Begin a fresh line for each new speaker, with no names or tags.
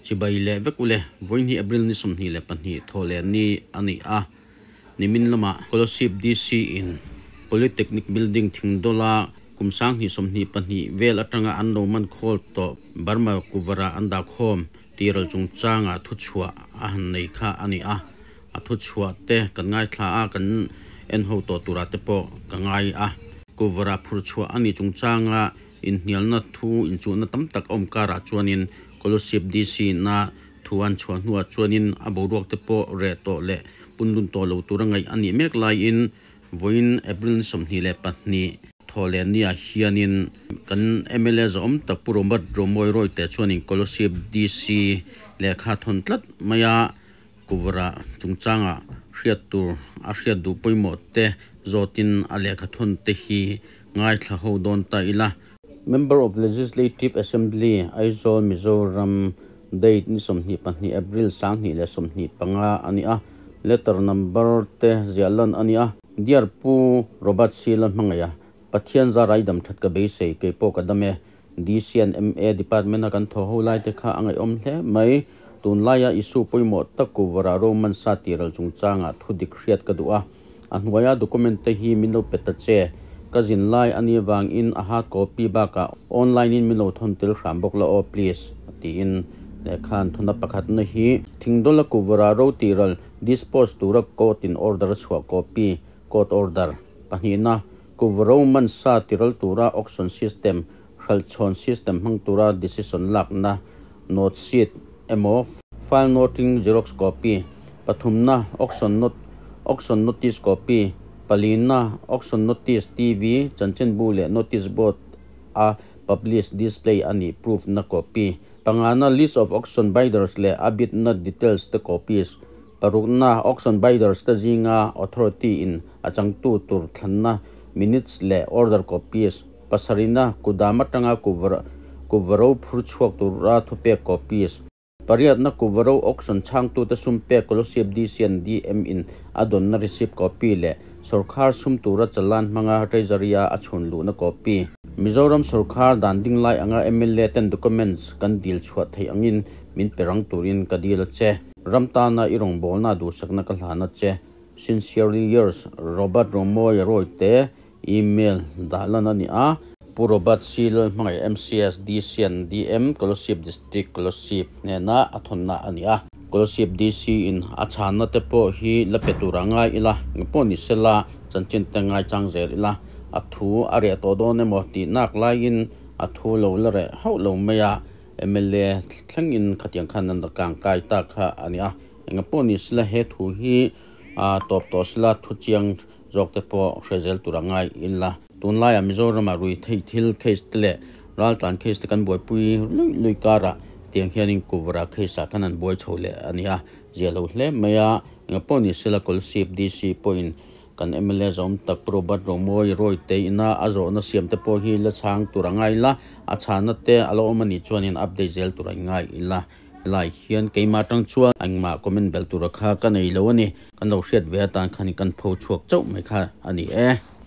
Chibai leh vek ule, Vawiin April ni 22 thawhleh ni a ni a, nimin lama Kolasib DC in Polytechnic Building Thingdawla kum 2022 vel atanga an lo man khawl tawh Burma Kuvara an dah khawm tiral chungchanga thuchhuah a han nei kha a ni a, a thuchhuah te kan ngaithla a kan en ho tawh tura te pawh ka ngai a. Kuvara phurchhuah a ni chungchanga inhnialna thu inchuhna tam tak awm karah chuanin Kolasib DC na thu an chhuah hnuah chuanin a boruak te pawh reh tawh leh punlun tawh lo tura ngaih a nih mek laiin vawiin April 22 thawhleh niah hianin kan MLA zawm tak Pu Robert Romawia Royte chuanin Kolasib DC lehkha thawn tlat mai a Kuvara chungchanga hriat tur a hriat duh pawimawh te zawtin a lehkha thawn te hi ngaithla ho dawn ta ila. Member of Legislative Assembly Aizawl Mizoram date ni 22 April 2025 a ni a, letter number te ziah lan a ni a. Dear Pu Robert C. Lalhmangaih a, Pathian zarai dam that ka beisei kei pawh ka dam e. DC and MA department a kan thaw ho lai te kha a ngaihawm hle mai. Tunlaia issue pawimawh tak Kuvara Roman sa tiral chungchanga thu dik hriat ka duh a. A hnuaia document te hi min lo pe ta che. Ka zin lai a ni wangin a hard copy bakah online in min lo thawn tel hram bawk la aw please tiin lehkhan thuna pakhat na hi Thingdawla Kuvara ro tiral dispose tura court in order a chhuah copy court order pahnihna Kuvaro man sa tiral tura auction system hralchhawn system hmang tura decision lakna note sheet emaw file noting xerox copy pathumna auction note auction notice copy palina auction notice TV chanchinbu leh notice board a publish display ani proof na copy pangana list of auction bidders leh a bid na details te copies parukna auction bidders te zinga authority in a changtu tur thlanna minutes leh order copies pasarina kudam atanga kuvaro phurchhuak tura thupek copies pariatna kuvaro auction changtu te sum pek Kolasib DC and DM in adon na receipt copy leh sarkar sum tura chalan hmanga treasury a chhun lu na copy Mizoram sarkar dan ding lai anga MLA ten documents kan dil chhuah thei angin min perang turin ka dil che ramtana irong bolna du sakna ka hlana che. Sincerely yours Robert Romawia Royte email dahlan a ni a. Pu Robert C. Lalhmangaih MCS DC and DM Kolasib District Kolasib hnena a thawnna a ni a. Kolasib DC in a chhanna te pawh hi la pe tura ngai ila pawh ni sela chanchin te ngai chang zel ila a thu a reh tawh dawn emaw tih nak laiin a thu lo la reh hauh lo mai a. MLA thlengin khatiang khan an kang kai ta kha a ni a. Enga pawh ni sela he thu hi a tawp tawh sela thu chiang zawk te pawh hre zel tura ngai ila. Tunlaia Mizoram a rui thei thil case te leh raltlan case te kan buaipui lui lui karah tiang hianin Kuvara case ah khan an buai chho leh a ni a. Zia lo hle mai a. Enga pawh ni sela Kolasib DC pawhin kan MLA zawm tak Pu Robert Romawia Royte ina a zawhna siam te pawh hi la chhang tura ngai ila a chhana te a lo awm a nih chuanin update zel tura ngai ila. Lai hian keimah tang chuan engmah comment bel tura kha ka nei lo a ni. Kan lo hriat ve atan khanin kan pho chhuak chauh mai kha a ni e.